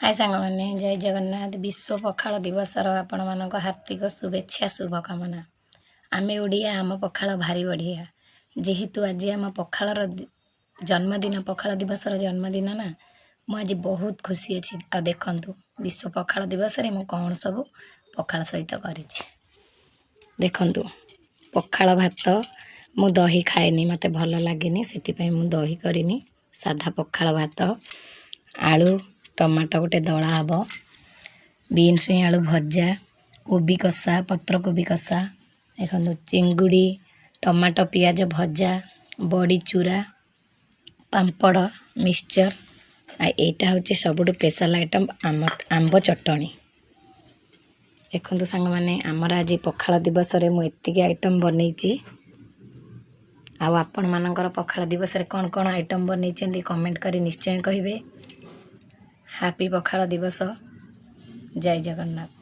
ହାଏ ସାଙ୍ଗମାନେ, ଜୟ ଜଗନ୍ନାଥ। ବିଶ୍ୱ ପଖାଳ ଦିବସର ଆପଣମାନଙ୍କ ହାର୍ଦ୍ଦିକ ଶୁଭେଚ୍ଛା, ଶୁଭକାମନା। ଆମେ ଓଡ଼ିଆ, ଆମ ପଖାଳ ଭାରି ବଢ଼ିଆ। ଯେହେତୁ ଆଜି ଆମ ପଖାଳର ଜନ୍ମଦିନ, ପଖାଳ ଦିବସର ଜନ୍ମଦିନ ନା, ମୁଁ ଆଜି ବହୁତ ଖୁସି ଅଛି। ଆଉ ଦେଖନ୍ତୁ, ବିଶ୍ୱ ପଖାଳ ଦିବସରେ ମୁଁ କ'ଣ ସବୁ ପଖାଳ ସହିତ କରିଛି। ଦେଖନ୍ତୁ, ପଖାଳ ଭାତ। ମୁଁ ଦହି ଖାଏନି, ମୋତେ ଭଲ ଲାଗେନି, ସେଥିପାଇଁ ମୁଁ ଦହି କରିନି। ସାଧା ପଖାଳ ଭାତ, ଆଳୁ ଟମାଟୋ ଗୋଟେ ଦଳା ହେବ, ବିନ୍ସ ଛୁଇଁ ଆଳୁ ଭଜା, କୋବି କଷା, ପତ୍ରକୋବି କଷା। ଦେଖନ୍ତୁ, ଚିଙ୍ଗୁଡ଼ି ଟମାଟୋ ପିଆଜ ଭଜା, ବଡ଼ି ଚୁରା, ପାମ୍ପଡ଼, ମିକ୍ସଚର୍। ଆଉ ଏଇଟା ହେଉଛି ସବୁଠୁ ସ୍ପେଶାଲ୍ ଆଇଟମ୍, ଆମ ଆମ୍ବ ଚଟଣି। ଦେଖନ୍ତୁ ସାଙ୍ଗମାନେ, ଆମର ଆଜି ପଖାଳ ଦିବସରେ ମୁଁ ଏତିକି ଆଇଟମ୍ ବନେଇଛି। ଆଉ ଆପଣମାନଙ୍କର ପଖାଳ ଦିବସରେ କ'ଣ କ'ଣ ଆଇଟମ୍ ବନେଇଛନ୍ତି, କମେଣ୍ଟ କରି ନିଶ୍ଚୟ କହିବେ। ହାପି ପଖାଳ ଦିବସ। ଜୟ ଜଗନ୍ନାଥ।